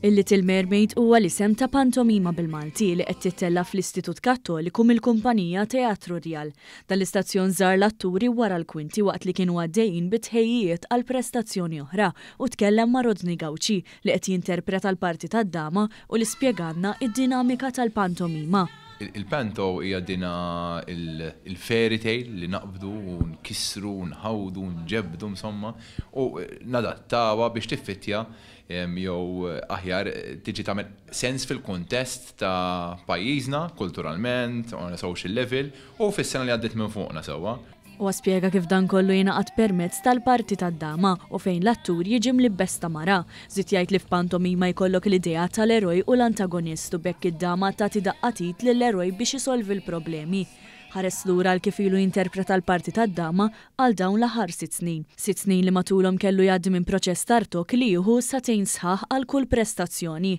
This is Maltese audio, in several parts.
Il-Little Mermaid huwa l-isem ta' pantomima bil-Malti li qed tittella' fl-Istitut Kattoliku mill-kumpanija Teatru Rjal. Dan l-istazzjon żar l-atturi wara l-kwinti waqt li kienu għaddejjin bit-tħejjijiet għal prestazzjoni oħra u tkellem ma' Rodney Gauci li qed jinterpreta l-parti tad-dama u li spjegalna id-dinamika tal-pantomima. Il-panto hija dina il-fairy tale li naqbdu u nkissru, nħawdu, nġebbdu insomma u nadattawha biex tiffittja jew aħjar tiġi tagħmel sens fil-kuntest ta' pajjiżna kulturalment, on a social level u fis-sena li għaddiet minn fuqna sewwa. Huwa spjega kif dan kollu jingħaqad permezz tal-parti tad-dama u fejn l-attur jiġi mlibbes ta' mara. Żied jgħid li f'pantomima jkollok l-idea tal-eroj u l-antagonist u b'hekk id-dama tagħti daqqa t'id lill-eroj biex isolvi l-problemi. Ħares lura għal kif ilu jinterpreta l-parti tad-dama għal dawn l-aħħar 6 snin. 6 snin li matulhom kellu jgħaddi minn proċess ta' rtokk li jieħu sagħtejn sħaħ għal kull prestazzjoni.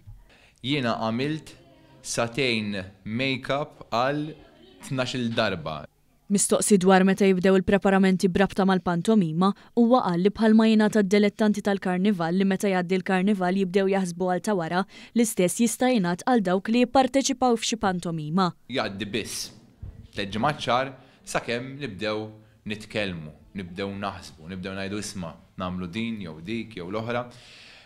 Jiena għamilt sagħtejn make-up għal 12-il darba. Mistoqsi dwar meta jibdew il-preparamenti b'rabta mal-pantomima, huwa qal li bħalma jingħata d-dilettanti tal-karnival li meta jgħaddi l-karnival jibdew jaħsbu għal ta' wara, l-istess jista' jingħad għal dawk li jipparteċipaw f'xi pantomima. Jgħaddi biss 3 ġimgħat xahar sakemm nibdew nitkellmu, nibdew naħsbu, nibdew ngħidu, "Isma', nagħmlu din jew dik jew l-oħra."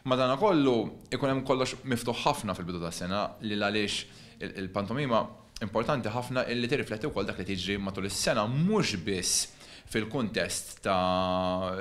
Madanakollu ikun hemm kollox miftuħ ħafna fil-bidu tas-sena li għaliex il-pantomima importanti ħafna illi tirrifletti wkoll dak li tiġri matul is-sena, mhux biss fil-kuntest ta'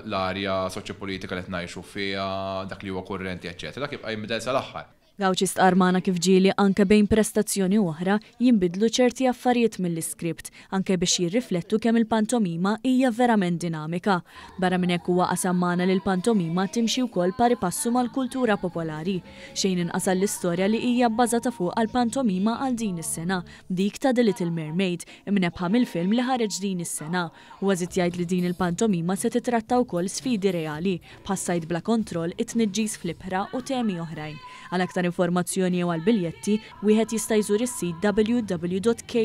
l-arja soċjopolitika li qed ngħixu fiha, dak li huwa kurrenti, eċċetera. Dak jibqa' jinbidel sal-aħħar. Gauci stqarr magħna kif ġieli anke bejn prestazzjoni oħra jinbidlu ċerti affarijiet mill-iskript, anke biex jirriflettu kemm il-pantomima hija verament dinamika. Barra minn hekk, huwa qasam magħna li l-pantomima timxi wkoll pari passu mal-kultura popolari. Xejn inqas l-istorja li hija bbażata fuq għal-pantomima għal din is-sena, dik ta' The Little Mermaid, imnebbħa mill-film li ħareġ din is-sena. Huwa żied jgħid li din il-pantomima se titratta wkoll sfidi reali, bħas-sajd bla kontroll, it-tniġġis fl-ibħra u temi oħrajn. Għal aktar informazzjoni jew għal biljetti, wieħed jista' jżur is-sit www.ktr.com.